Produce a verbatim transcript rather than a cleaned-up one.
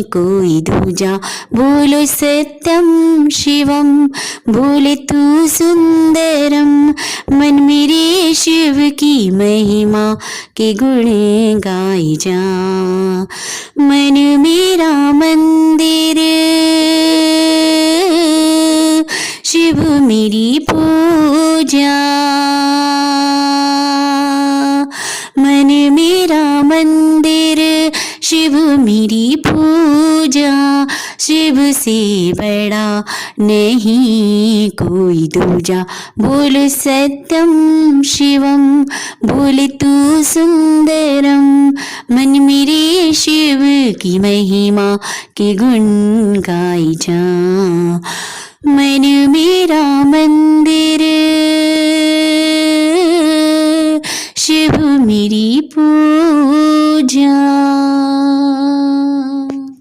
कोई दूजा। बोलो सत्यम शिवम, बोले तू सुंदरम। मन मेरे शिव की महिमा के गुण गाई जा। मन मेरा मंदिर, शिव मेरी पूजा। मन मेरा मंदिर, शिव मेरी पूजा। शिव से बड़ा नहीं कोई दूजा। बोल सत्यम शिवम, बोल तू सुंदरम। मन मेरे शिव की महिमा के गुण गाई जा। मन मेरा मंदिर, शिव मेरी पूजा।